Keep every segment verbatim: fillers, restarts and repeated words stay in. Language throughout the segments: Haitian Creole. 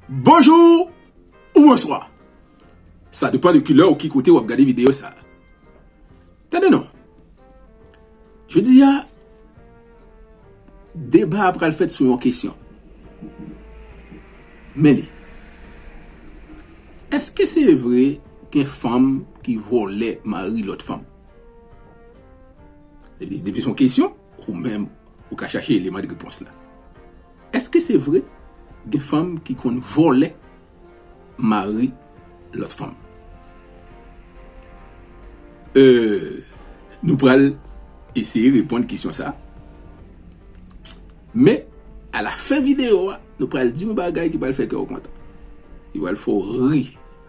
Bonjou ou bonswa. Sa depann de kilè ou ki kote w ap gade videyo sa. Tande non. Jodi a, deba a pral fèt sou yon kesyon. Men li. Èske se vre gen fanm ki vòlè mari lòt fanm? Depi, depi se yon kesyon, ou menm, ou ka chache eleman de repons la. Èske se vre gen fanm ki konn vòlè mari lòt fanm? Euh, nou pral eseye reponn kesyon sa. Men, alafen videyo a, nou pral di yon bagay ki pral fè kè w kontan. Ki pral fè w ri.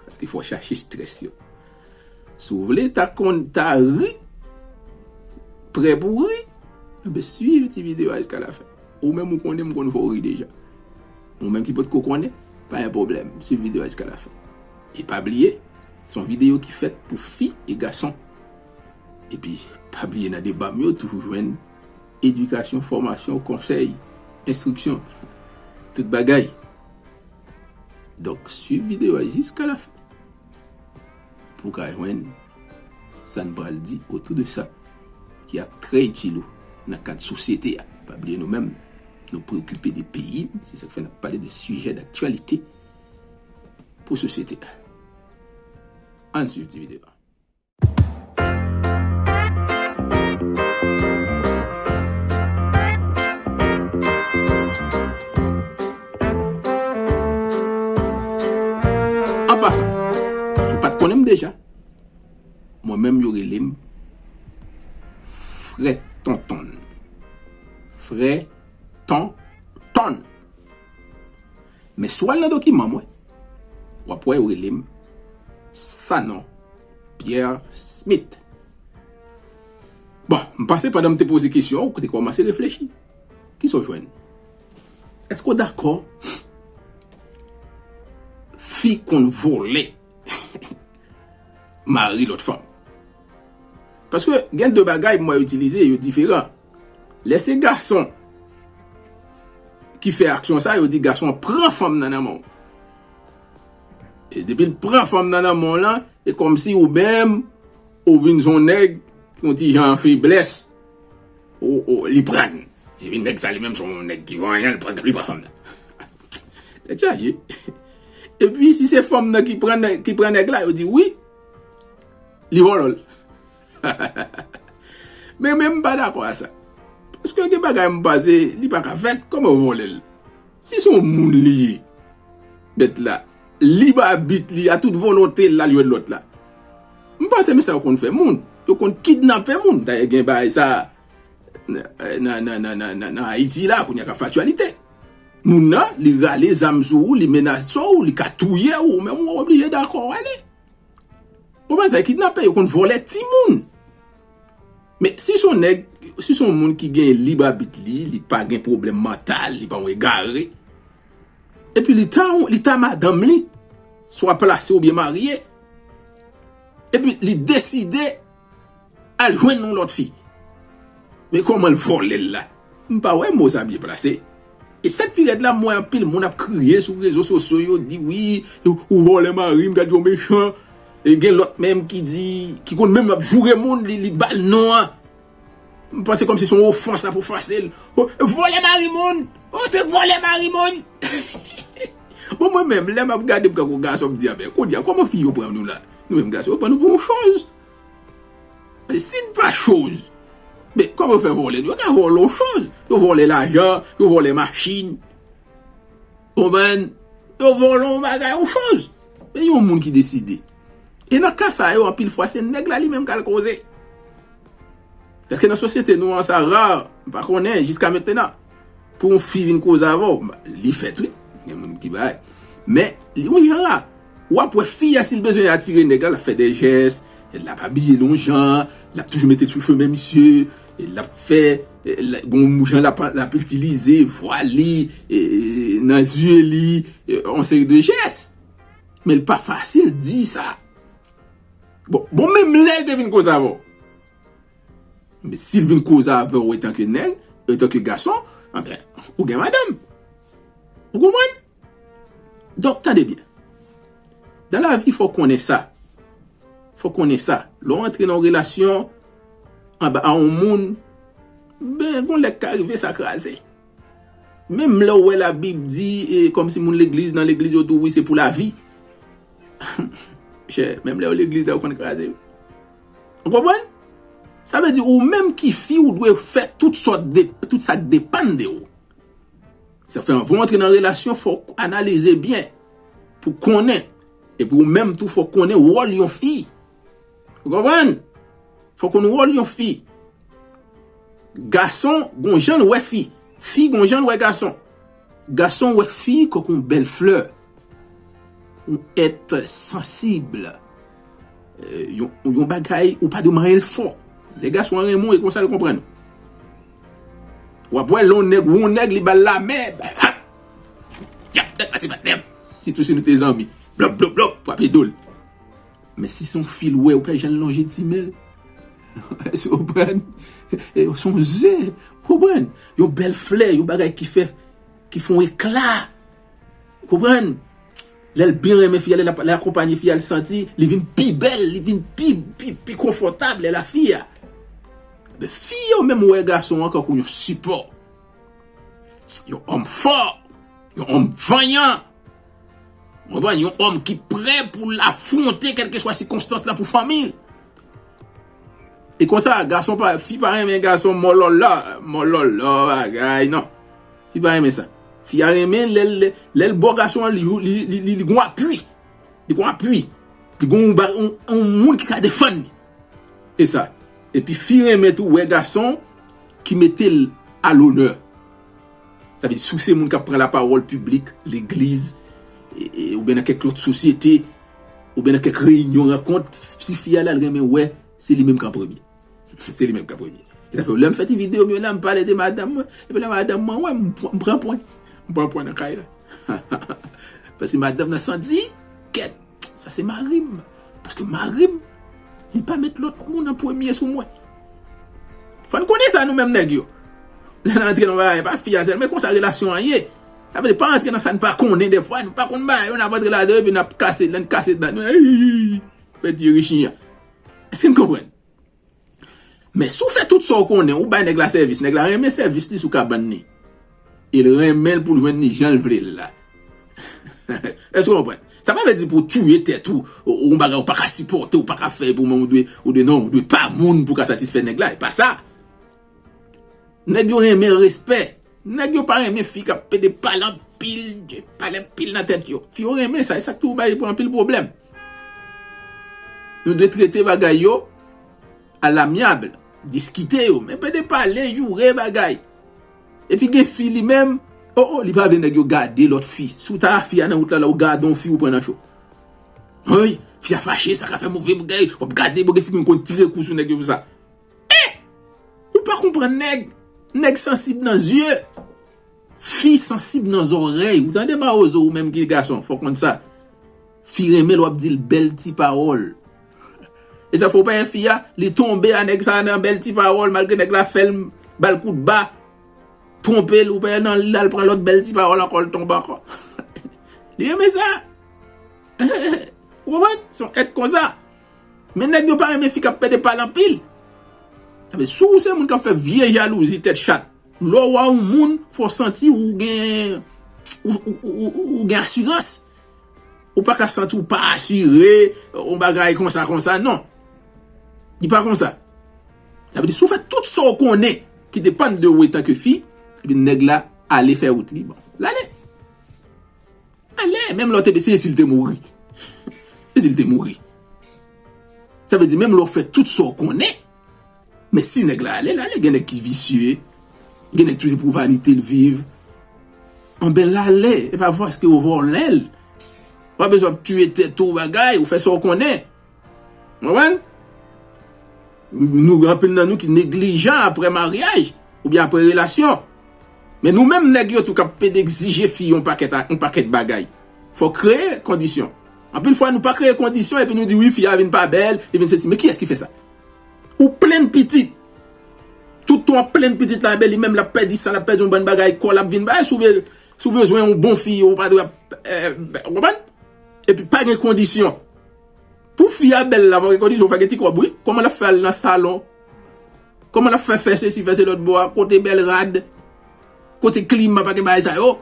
Paske fò w chache strès yo. Si w vle ta konn ta ri, prè pou ri, enben swiv ti videyo a jiska lafen. Ou menm ou konnen m konn fè w ri deja. Ou menm ki potko konnen, pa gen pwoblèm, swiv videyo a jiska lafen. E pa bliye, se yon videyo ki fèt pou fi e gason. Epi, pa bliye nan deba m yo, toujou jwenn edikasyon, fòmasyon, konsèy, enstriksyon, tout bagay. Donk, swiv videyo a jiska lafen pou w ka jwenn sa n pral di otou de sa ki ap trè itil ou nan kad sosyete a. Pa bliye nou menm, nou preokipe de peyi n, se sa k fè n ap pale de sijè daktyalite pou sosyete a. Ann swiv ti videyo a. An pasan, si w pa t konnen m deja, mwen menm yo rele m Frè Tonton. Frè Tonton. Men si w al nan dokiman mwen, w ap wè yo rele m Sanon Pierre Smith. Bon, m panse pandan m te poze kesyon an, ou te kòmanse reflechi. Kisa w jwenn? Èske w dakò fi konn vòlè mari lòt fanm? Paske gen de bagay m wè yo itilize, yo diferan. Lè se gason ki fè aksyon sa, yo di gason an pran fanm nan nan men w. E depi l pran fanm nan nan men w lan, e kòmsi ou menm, ou vin se yon nèg ki yon ti jan an feblès, ou, ou, li pran l. Epi nèg sa li menm se yon nèg ki vanyan, li pran, li pran fanm nan. Tèt chaje. Epi si se fanm nan ki pran, ki pran nèg la, yo di wi, li vòlò l. Men, men m pa dakò a sa. Paske gen bagay m panse li pa ka fèt, kòman yo vòlè l? Si se yon moun li ye, bèt la, lib abit li, a tout volonte l, l al jwenn lòt la. M panse mesye sa yo konn fè moun. Yo konn kidnape moun. Dayè gen bagay sa nan, nan, nan, nan, nan, nan Ayiti la, kounye a k ap fè aktyalite. Moun nan, li rale zam sou ou, li menase w, li ka touye w, ou menm ou oblije dakò w ale. Ou konprann sa, kidnape, yo konn vòlè timoun. Men si se yon nèg, si se yon moun ki gen lib abit li, li pa gen pwoblèm mantal, li pa yon egare, epi li ta, li ta madanm li, swa plase oubyen marye, epi li deside al jwenn yon lòt fi. Men kòman l vòlè l la? M pa wè mo sa byen plase. E sa k pi rèd la, m wè anpil moun ap kriye sou rezo sosyo, yo di wi, ou vòlè mari m, gad yon mechan. E gen lòt menm ki di, ki konn menm ap joure moun, li, li ba l non an. M panse kòmsi se yon ofans l ap ofanse l. O, vòlè mari moun! O, se vòlè mari moun! Bon, mwen menm, lè m ap gade m kankou gason, m di, a ben, kounye a, kòman fi yo pran nou la? Nou menm gason, yo pran nou pou yon choz. Si n pa choz, men kòman yo fè vòlè nou? Yo ka vòlè yon choz. Yo vòlè lajan, yo vòlè machin. Konprann? Yo vòlè yon bagay, yon choz. Men yon moun ki deside. E nan ka sa yo, anpil fwa, se nèg la li menm k al koze. Paske nan sosyete nou an, sa ra, m pa konnen, jiska mentenan. Pou yon fi vin koze avè w, li fèt, wi. Gen moun ki bay. Men, li yon jan ra. W ap wè fi a, si l bezwen atire nèg la, l ap fè de jès, l ap abiye l yon jan, l ap toujou mete l sou chemen misye, l ap fè, gon jan l ap, l ap itilize vwa li, nan zye li, yon seri de jès. Men l pa fasil di sa. Bon, bon, menm lè l te vin koze avè w. Men si l vin koze avè w antanke nèg, antanke gason, anben, ou gen madanm. Ou konprann? Donk, tande byen. Dan lavi, fò w konnen sa. Fò w konnen sa. Lè w antre nan yon relasyon anba a yon moun, ben, gon lè k ka rive sa kraze. Menm lè w wè Labib di, e, kòmsi moun legliz, nan legliz, yo di w, wi, se pou lavi. Chè, menm lè yo legliz la, yo konn kraze. Ou konprann? Sa vle di, ou menm ki fi, ou dwe fè tout sòt de, tout sa k depann de ou. Sa fè, anvan w antre nan relasyon, fò w analize byen, pou konnen. Epi ou menm tou, fò w konnen wòl yon fi. Ou konprann? Fò w konn wòl yon fi. Gason, gon jan l wè fi. Fi, gon jan l wè gason. Gason wè fi kòk yon bèl flè. Yon èt sansib. Eh, yon, yon bagay ou pa dwe manyen l fò. Lè gason an renmen w, e konsa l konprann ou. W ap wè lè yon nèg, yon nèg, li ba l lamè. Hap! Yap, tèt pase patnè m. Sitou si nou te zanmi. Blòp, blòp, blòp, frape do l. Men si se yon fi l wè, ou pa janm lonje ti men l. Èske w konprann? E, se yon zen, ou konprann? Yon bèl flè, yon bagay ki fè, ki fè yon ekla. Ou konprann? Lè l byen renmen fi a, lè l ap, lè l akonpanye fi a, l santi li vin pi bèl, li vin pi, pi, pi konfòtab lè l ak fi a. Men fi yo menm wè gason an kankou yon sipò. Yon òm fò, yon òm vanyan. Ou konprann? Yon òm ki prè pou l afwonte kèlkeswa sikonstans lan pou fanmi l. E konsa, gason pa, fi pa renmen gason mòlòlò, mòlòlò, bagay, non. Fi pa renmen sa. Fi a renmen lè l, lè, lè l bò gason an, li, li, li, li, li gon apui. Li gon apui. Li gon yon ba-, yon, yon moun ki ka defann li. E sa. Epi fi renmen tou wè gason ki mete l a lonè. Sa vle di, si w se moun k ap pran lapawòl piblik, legliz, e, e, oubyen nan kèk lòt sosyete, oubyen nan kèk reyinyon, rankont, si fi a la, l renmen wè, se li menm k an premye. Se li menm k an premye. E sa fè, lè m fè ti videyo m yo la, m pale de madanm mwen, epi lè madanm mwen wè, m, m pran pwen. M pran pwen nan kay la. Paske madanm nan santi, kèt, sa se mari m. Paske mari m, li pa met lòt moun an premye sou mwen. Fò n konnen sa nou menm nèg yo. Lè n antre nan bagay, pa fi a sèl, men konsa relasyon an ye. Sa vle di pa antre nan sa n pa konnen dèfwa, nou pa konn bagay yo, n ap antre ladan yo, epi n ap kase, n kase dan nou. Ey, fè ti richi an. Èske n konprann? Men si w fè tout sa w konnen, ou bay nèg la sèvis, nèg la renmen sèvis li sou kabann li. E l renmen l pou l jwenn li jan l vle l la. Èske w konprann? Sa pa vle di pou w tiye tèt ou, ou, ou yon bagay ou pa ka sipòte, ou pa ka fè, pou mwen ou dwe, ou dwe, non, ou dwe pa moun pou ka satisfè nèg la, e pa sa. Nèg yo renmen respè. Nèg yo pa renmen fi k ap pede pale anpil, pale anpil nan tèt yo. Fi yo renmen sa, e sa k toujou bay pou anpil pwoblèm. Nou dwe trete bagay yo a lamyab, diskite yo, men pede pale, joure bagay. Epi gen fi li menm, o, o, li pa vle nèg yo gade lòt fi. Si w ta fi a nan wout la, la, ou gade yon fi, ou pran nan cho. Woy, fi a fache, sa ka fè move bagay, w ap gade, bon, gen fi ki konn tire kou sou nèg yo pou sa. Eh! Ou pa konprann nèg. Nèg sansib nan zye. Fi sansib nan zòrèy. Ou tande mawozo, ou menm ki gason, fò w konn sa. Fi renmen lè w ap di l bèl ti pawòl. E sa fè w pa wè fi a, li tonbe a nèg sa a nan bèl ti pawòl, malgre nèg la fè l ba l kout ba. Twonpe l, ou pa wè nan l al pran lòt bèl ti pawòl ankò, l tonbe ankò. Li renmen sa. Ou konprann? Se yon èt konsa. Men nèg yo pa renmen fi k ap pede pale anpil. Sa vle, si w se moun k ap fè vye jalouzi tèt chat, lè w wè yon moun, fò w santi ou gen, ou, ou, ou, ou, ou gen asirans. Ou pa ka santi w pa asire, yon bagay konsa, konsa, non. Li pa konsa. Sa vle di, si w fè tout sa w konnen ki depann de ou etanke fi, epi nèg la ale fè wout li, bon, l ale. Ale, menm lè w te, se si l te mouri. Se si l te mouri. Sa vle di, menm lè w fè tout sa w konnen, men si nèg la ale, l ale. Gen nèg ki visye, gen nèg ki se pou vanite l viv. Anben, l ale, e pa paske w vòlè l. W pa bezwen ap tiye tèt ou bagay, ou fè sa w konnen. Konprann? Nou, anpil nan nou ki neglijan apre maryaj, oubyen apre relasyon. Men nou menm nèg yo tou k ap pede egzije fi yon pakèt a, yon pakèt bagay. Fò kreye kondisyon. Anpil fwa nou pa kreye kondisyon epi nou di wi fi a vin pa bèl, li vin sesi. Men kiyès ki fè sa? Ou plenn pitit. Tout tan w ap plenn pitit la, enben li menm l ap pèdi san, l ap pèdi yon bann bagay, kò l ap vin bay. Si w be-, si w bezwen yon bon fi, ou pa dwe ap eh, ou konprann? Epi pa gen kondisyon. Pou fi a bèl la, fò gen kondisyon, fò gen ti kòb, wi. Kòman l ap fè al nan salon? Kòman l ap fè fè sesi, fè se lòt bò a, kote bèl rad, kote klima, pa gen bagay sa yo?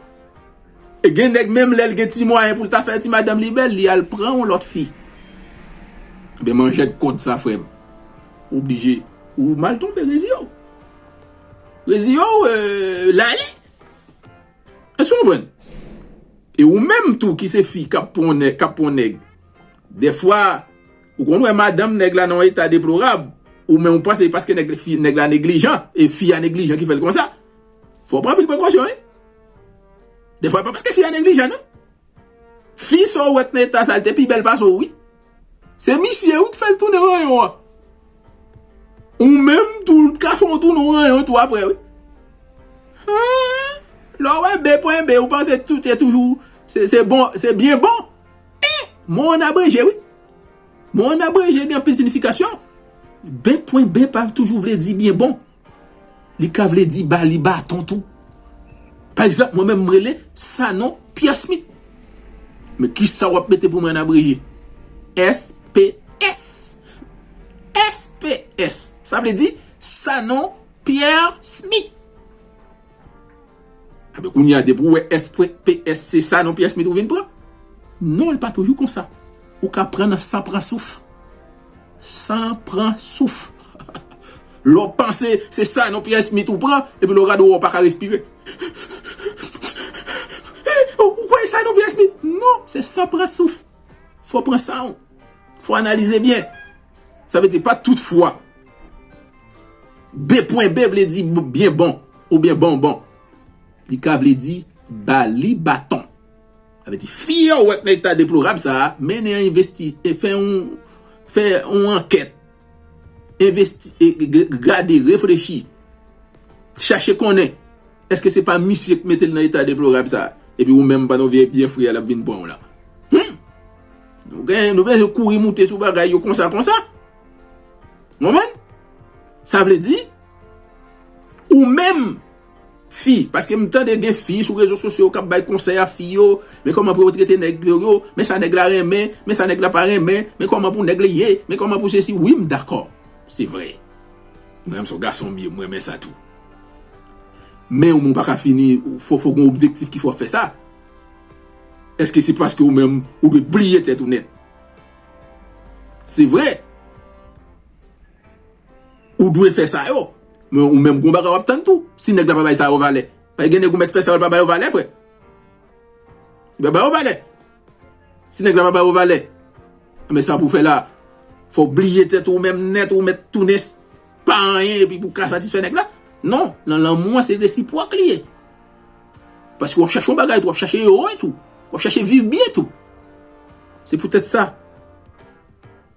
E gen nèg menm lè l gen ti mwayen pou l ta fè ti madanm li bèl, li al pran yon lòt fi. Ebyen manjèt kont sa, frè m. Ou oblije, ou mal tonbe, reziye w. Reziye w, euh, lale. Èske w konprann? E ou menm tou ki se fi k ap pran nèg, k ap pran nèg. Dèfwa, ou konn wè madanm nèg la nan yon eta deplorab, ou menm ou panse se paske nèg, fi, nèg la neglijan, e fi a neglijan ki fè l konsa. Fò w pran anpil prekosyon, wi. Dèfwa, pa paske fi a neglijan, non. Fi sa w wè k nan eta sa, l te pi bèl pase w, wi. Se misye, wi, k fè l tounen ranyon an. Ou menm tou, l ka fè w tounen ranyon tou apre, wi. Lè w wè B pwen B, ou panse tout e toujou, se, se bon, se byen bon. E, mo an abreje, wi. Mo an abreje gen anpil siyifikasyon. B pwen B pa toujou vle di byen bon. Li ka vle di ba li baton tou. Pa egzanp, mwen menm m rele Sanon Pierre Smith. Men kisa w ap mete pou mwen an abreje? S P S. S P S. Sa vle di Sanon Pierre Smith. Ebyen, kounye a, depi w wè S P S, se Sanon Pierre Smith ou vin pran? Non, li pa toujou konsa. Ou ka pran nan san pran souf. San pran souf. Lè w panse se Sanon Pierre Smith ou pran, epi lè w gade w pa ka respire. Ou kwè Sanon Pierre Smith? Non, se san pran souf. Fò pran san w. Fò analize byen. Sa vle di pa tout fwa B pwen B vle di b- byen bon oubyen bonbon. Li ka vle di ba li baton. Sa vle di fi a w wè k nan eta deplorab sa a, mennen an envesti, e fè yon, fè yon ankèt. Envesti, e, g- gade, reflechi. Chache konnen. Èske se pa misye k mete l nan eta deplorab sa a? Epi ou menm pandan w vye byen fre a l ap vin pran w la. Hmm! Nou gen, nou bezwen kouri moute sou bagay yo konsa, konsa. Ou konprann? Sa vle di, ou menm, fi, paske m tande gen fi sou rezo sosyo k ap bay konsèy a fi yo, men kòman pou yo trete nèg yo, yo, men sa nèg la renmen, men sa nèg la pa renmen, men kòman pou nèg la ye, men kòman pou sesi, wi, m dakò. Se vre. Mwen menm se yon gason m ye, m renmen sa tou. Men ou menm ou pa ka fini, fò, fò gen yon objektif ki fè w fè sa. Èske se paske ou menm ou dwe bliye tèt ou nèt? Se vre. Ou dwe fè sa yo. Men ou menm gon bagay w ap tann tou. Si nèg la pa bay sa yo valè. Pa gen nèg ou mèt fè sa yo, l pa ba yo valè, frè. Li pa ba yo valè. Si nèg la pa ba yo valè, men sa pou fè la, fò w bliye tèt ou menm nèt, ou mèt tounen s- pa anyen epi pou w ka satisfè nèg la. Non, nan lanmou an se resipwòk li ye. Paske w ap chache yon bagay tou, w ap chache ere tou, w ap chache viv byen tou. Se poutèt sa,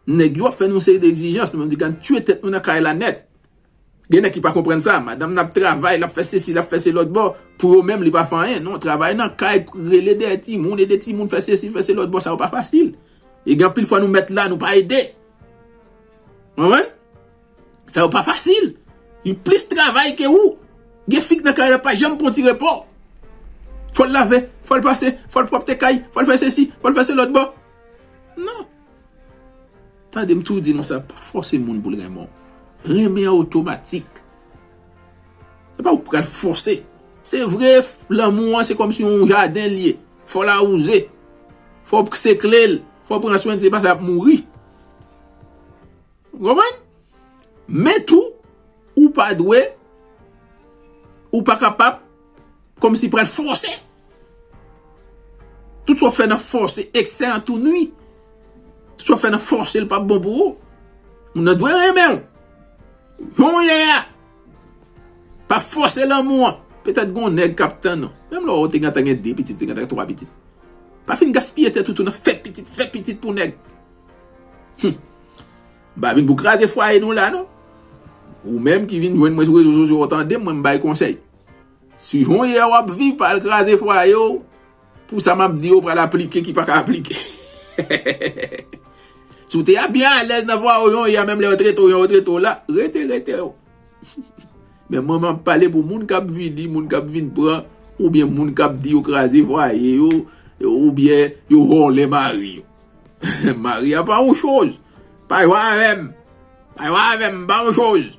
nèg yo ap fè nou seri de egzijans, nou menm di gad tye tèt nou nan kay la nèt. Gen nèg ki pa konprann sa. Madanm nan ap travay, l ap fè sesi, l ap fè se lòt bò. Pou yo menm, li pa fè anyen. Non, travay nan kay, rele dèyè timoun, ede timoun, fè sesi, fè se lòt bò, sa yo pa fasil. E gen anpil fwa nou mèt la, nou pa ede. Ou konprann? Sa yo pa fasil. Li plis travay ke ou. Gen fi k nan kay la pa janm pran ti repo. Fò l lave, fò l pase, fò l pwòpte kay, fò l fè sesi, fò l fè se lòt bò. Non. Tande m tou di nou sa, pa fòse moun pou l renmen w. Renmen an otomatik. Se pa ou k pral fòse. Se vre, lanmou an se kòmsi yon jaden l ye. Fò l awouze. Fò w sekle l. Fò w pran swen l, se pa sa l ap mouri. Ou konprann? Men tou, ou pa dwe, ou pa kapab, kòmsi pral fòse. Tout sa w fè nan fòse, eksè an tou nwi. Tout sa w fè nan fòse, l pa bon pou ou. Moun nan dwe renmen w. Jan w ye a. Pa fòse lanmou an. Petèt gon nèg k ap tann ou. Menm lè w te gentan gen de pitit, te gentan gen twa pitit. Pa fin gaspiye tèt ou tou nan fè pitit, fè pitit pou nèg. Hum. M pa vin pou kraze fwaye nou la, non. Ou menm ki vin jwenn mwen sou rezo sosyo, w tande m, mwen m bay konsèy. Si jan w ye a w ap viv, pa al kraze fwaye w. Pou sa m ap di yo pral aplike ki pa ka aplike. Si w te ap byen alèz nan fwaye w jan w ye a, menm lè yo trete w jan yo trete w la, rete, rete w. Men mwen m ap pale pou moun k ap vini, moun k ap vin pran, oubyen moun k ap di yo kraze fwaye yo, oubyen yo vòlè mari yo. Mari a pa yon choz. Pa jwe avè m. Pa jwe avè m, m pa yon choz.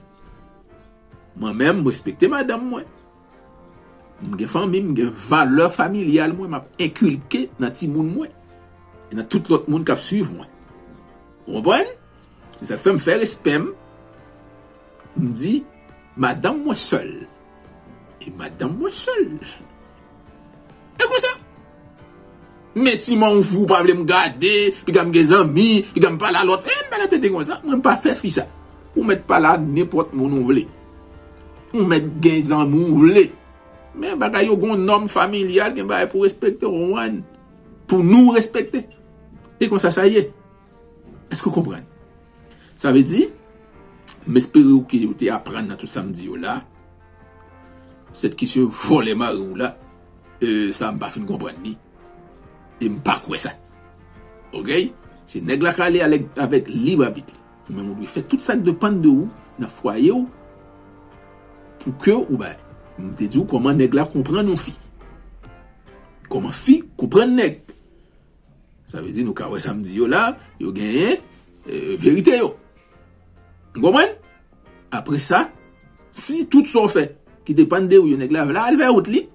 Mwen menm, m respekte madanm mwen. M gen fanmi, m gen valè familyal mwen, m ap enkilke nan timoun mwen. E nan tout lòt moun k ap swiv mwen. Ou konprann? Se sa k fè m fè respè m. M di, madanm mwen sèl. E madanm mwen sèl. E konsa. Men si man ou fi ou pa vle m gade, piga m gen zanmi, piga m pale a lòt, e m pa nan tete konsa. Mwen m pa fè fi sa. Ou mèt pale a nenpòt moun ou vle. Ou mèt gen zanmi ou vle. Men bagay yo gon nòm familyal, gen bagay pou respekte, ou konprann? Pou nou respekte. E konsa sa ye. Èske w konprann? Sa vle di, m espere w ke w te aprann nan tout sa m di yo la. Sèt ki se vòlè mari w la, e, sa m pa fin konprann li. E m pa kwè sa. Oke? Se nèg la k ale alèk, avèk lib abit li. Ou menm ou dwe fè tout sa k depann de ou nan fwaye w pou ke ou bay. M te di w kòman nèg la konprann yon fi. Kòman fi konprann nèg. Sa vle di nou ka wè sa m di yo la, yo genyen, e, verite yo. Ou konprann? Apre sa, si tout sa w fè ki depann de ou yo nèg la vle al fè wout li,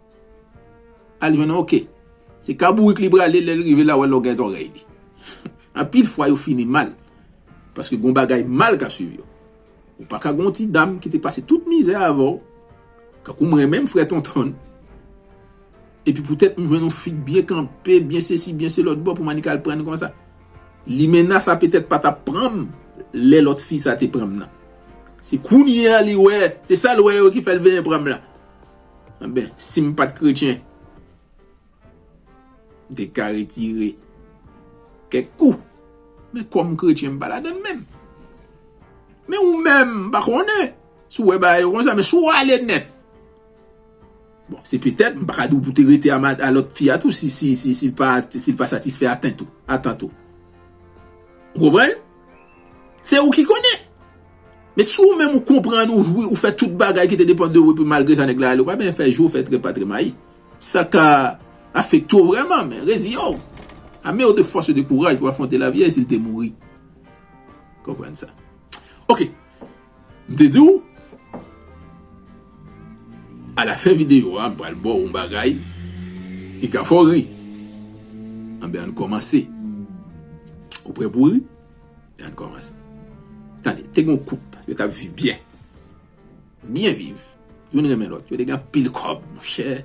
al jwenn oke. Se kabourik li prale, lè l rive la, w al lògay zòrèy li. Anpil fwa yo fini mal. Paske gon bagay mal k ap swiv yo. Ou pa ka gon ti dam ki te pase tout mizè avè w, kankou mwen menm, frè Tonton. Epi poutèt m jwenn yon fi k byen kanpe, byen sesi, byen se lòt bò pou m annik al pran l konsa. Limena sa petèt pa t ap pran m lè lòt fi sa te pran m nan. Se kounye a li wè, se sa l wè yo ki fè l veye pran m la. Enben, si m pa t kretyen, m te ka retire kèk kou. Men kòm kretyen, m pa ladann menm. Men ou menm, m pa konnen si w wè bagay yo konsa, men si w ale nèt, bon, se petèt, m pa ka di w pou te rete a, a lòt fi a tou, si, si, si, si l pa, si l pa satisfè atant ou, atant ou. Ou konprann? Se ou ki konnen. Men si ou menm ou konprann, ou jwi, ou fè tout bagay ki te depann de ou, epi malgre sa nèg la ale, ou pa byen fè jou, ou fè trè pa trè mayi. Sa ka afekte w vrèman, men reziye w. Ame w de fòs e de kouraj pou afwonte lavi a, e si l te mouri. Konprann sa. Oke. M te di w, alafen videyo a, m pral ba w yon bagay ki ka fè w ri. Anben, ann kòmanse. Ou prè pou ri? Ann kòmanse. Tande, te gen yon koup, yo t ap viv byen. Byen viv. Youn renmen lòt. Yo te gen anpil kòb, monchè.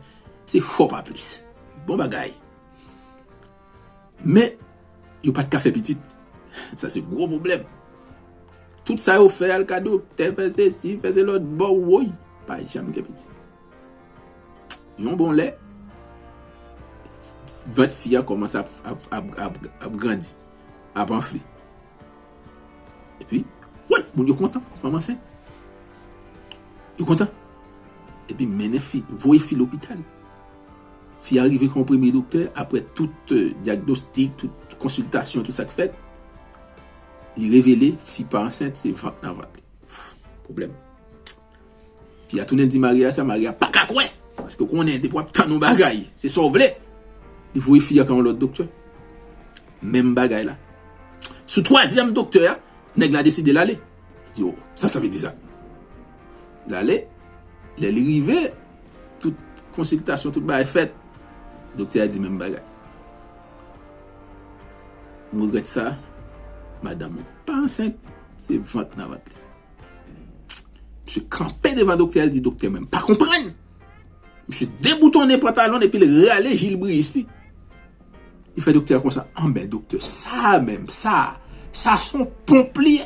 Se fò pa plis. Bon bagay. Men, yo pa t ka fè pitit. Sa se gwo pwoblèm. Tout sa yo fè, al ka doktè, fè sesi, fè se lòt bò, woy, pa janm gen pitit. Yon bon lè, vant fi a kòmanse ap, ap, ap, ap, ap grandi, ap anfle. Epi, woy, moun yo kontan, fanm ansent. Yo kontan. Epi mennen fi, voye fi lopital. Fi a rive kon premye doktè, apre tout, euh, dyagnostik, tout konsiltasyon, tout sa k fèt, li revele fi pa ansent, se vant nan vant li. Pwoblèm. Fi a tounen di mari a sa, mari a pa ka kwè. Paske w konnen, depi w ap tann yon bagay, se sa w vle. Li voye fi a ka yon lòt doktè. Menm bagay la. Sou twazyèm doktè a, nèg la deside l ale. Li di, "Oh, sa, sa vle di sa." L ale, lè li rive, tout konsiltasyon, tout bagay fèt, doktè a di menm bagay. "M regrèt sa, madanm ou pa ansent, se vant nan vant li." Misye kanpe devan doktè a, li di, "Doktè, mwen m pa konprann." Misye deboutonnen pantalon l epi l rale jilbriyis li. Li fè doktè a konsa, "Anben, doktè, sa menm, sa, sa se yon ponp li ye."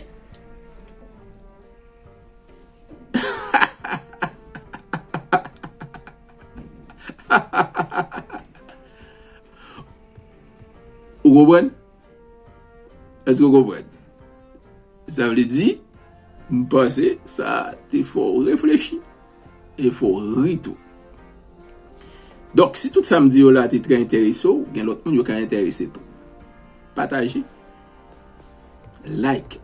Ou konprann? Èske w konprann? Sa vle di, m panse sa te fè w reflechi e fè w ri tou. Donk, si tout sa m di yo la te trè enterese w, gen lòt moun yo ka enterese tou. Pataje, like,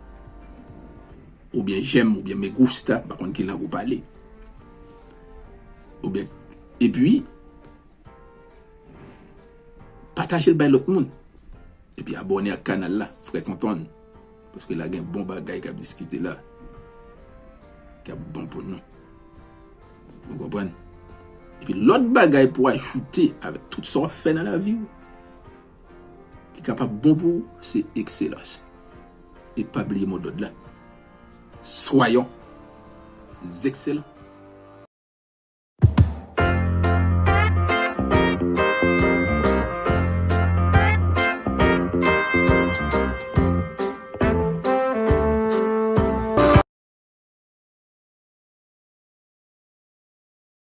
oubyen j'aime, oubyen me gusta, m pa konn ki lang ou pale. Oubyen, epi, Pataje l bay lòt moun. Epi abòne ak kanal la, frè Tonton. Paske la gen bon bagay k ap diskite la. K ap bon pou nou. Ou konprann? Epi lòt bagay pou ajoute avèk tout sa w ap fè nan lavi w, ki kapab bon pou ou, se ekselans. E pa bliye modòd la. Soyons excellents.